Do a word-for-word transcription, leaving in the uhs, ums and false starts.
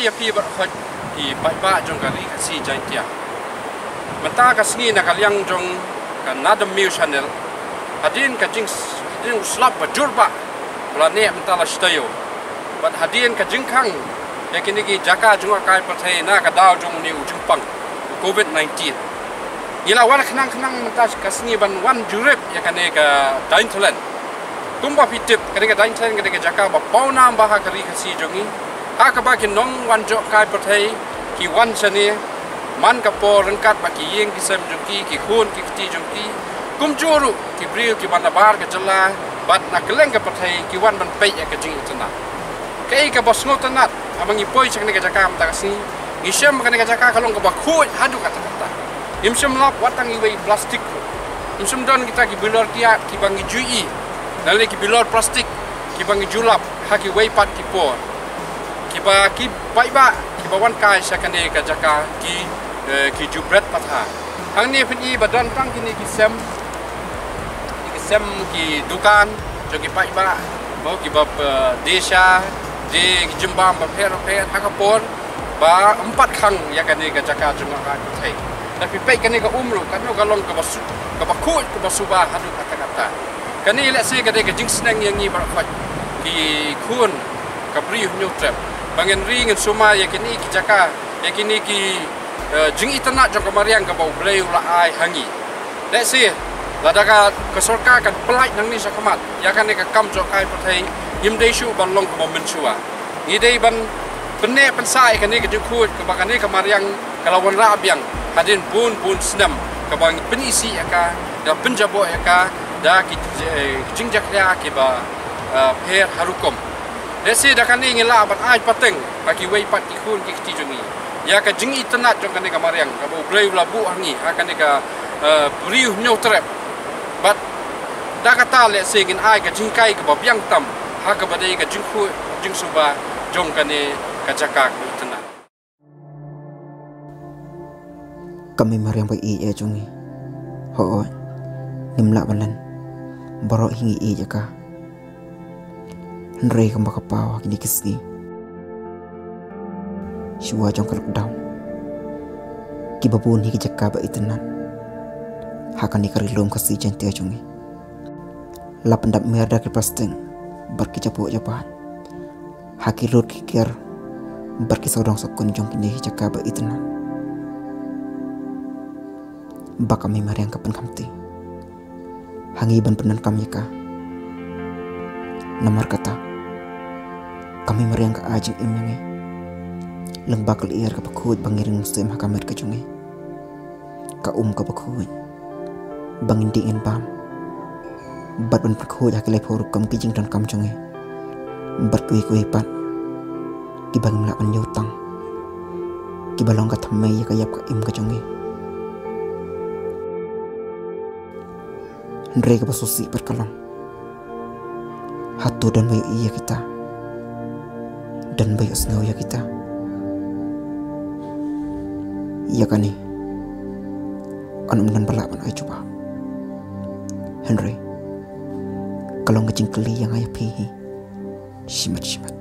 Ïa phi baroh ki paidbah jong ka Ri Khasi Jaiñtia. Mynta ka sngi na ka liang jong ka Nadam Mew Channel, hadien ka jing, hadien u slap ba jur ba la neh mynta la shi taïew, bad hadien ka jingkhang ïa kine ki jaka jngohkai pyrthei na ka daw jong une u jingpang u covid nineteen, ngi la wan khnang khnang mynta ka sngi ban wan jurip ïa kane ka Daintholen. Kumba phi tip, kane ka Daintholen kane ka jaka ba pawnam bha ha ka Ri Khasi jong ngi, ha kaba ki nongwan jngohkai pyrthei ki wan shane man ka por ryngkat bad ki ïing ki sem jong ki, ki khun ki kti jong ki, kumjuh ruh ki briew kiba nabar ka jylla bad na kylleng ka pyrthei ki wan ban peit ïa ka jingitynnad. Kaei kaba sngewtynnat, haba ngi poi sha kane ka jaka mynta ka sngi, ngi shem ba kane ka jaka ka long kaba khuid haduh katta katta. Ngim shym lap wat tang iwei i plastik ruh. Ngim shym don kita ki bilor kiad kiba ngi ju ïohi, lane ki bilor plastik kiba ngi ju lap ha kiwei pat ki por, kiba ki paidbah kiba wan kai sha kane ka jaka ki, eh, ki ju bret pathar. Hangne phin i ba don tang kine ki sem, ki sem ki dukan jong ki paidbah, mo, kiba, eh, die sha, die ki jingbam bapher bapher ha ka por ba ym pat khang ïa kane ka jaka jngohkai pyrthei. Lada phi peit kane ka um ruh, katno ka long kaba su-, kaba khuid, kaba suba haduh katta katta. Kane lehse ka dei ka jingsneng ïa ngi baroh ki khun ka Bri u Hynñiewtrep, ba ngin ri ngin sumar ïa kine ki jaka, ïa kine ki, eh, jingitynnad jong ka mariang kaba U Blei u la ai ha ngi. Lehse lada ka, ka sorkar kan pyllait nangne shakhmat ïa kane ka kam jngohkai pyrthei, ngim dei shuh ban long kumba mynshuwa. Ngi dei ban pynneh pynsah ïa kane ka jingkhuid kaba kane ka mariang ka la wanrah biang hadien bun bun snem, kaba ngi pynisih ïa ka, da pynjaboh ïa ka da ki, eh, jingjakhlia kiba, eh, pher ha rukom. Lehse da kane ngi lah ban ai pateng ha kiwei pat ki khun ki kti jong ngi ïa ka jingitynnad jong kane ka mariang kaba U Blei u la buh ha ngi ha kane ka, eh, Bri u Hynñiewtrep. Bad da kata lehse ngin ai ka jinghikai kaba biang tam ha kaba dei ka jingkhuid jingsuba jong kane ka jaka kaba itynnad. Ka mei mariang ba ïeit jong ngi. Hooid, ngim lah ban len. Baroh hi ngi ïeit ïa ka. Hynrei kumba ka paw ha kine ki sngi, shuwa jong ka lockdown, kiba bun hi ki jaka ba itynnad ha kane ka ri lum Khasi Jaiñtia jong ngi la pyndap miar da ki plastik bad ki jaboh jabad ha ki rud ki kher bad ki sawdong sawkun jong kine ki jaka ba itynnad. Ba ka mei mariang ka pynkhamti ha ngi ban pyndonkam ïa ka. Namar kata, ka mei mariang ka ai jingim ïa ngi lyngba ka lyer kaba khuid ba ngi ring mynsiem ha ka met ka jong ngi. Ka um kaba khuid ba ngin dih ngin bam, bad ban pynkhuid ha ki laiphew rukom ki jingdonkam jong ngi, bad kiwei kiwei pat kiba ngim lah ban ïoh tang, kiba long ka thymmei ïa ka ïap ka im ka jong ngi. Hynrei kaba sngewsih pat ka long, hato don ba ïohi ïa kita? Don ba ïohsngew ïa kita? Ïa kane, ngan ym don ba lah ban ai jubab. Hynrei ka long ka jingkylli ïa nga ïa phi hi shimet shimet.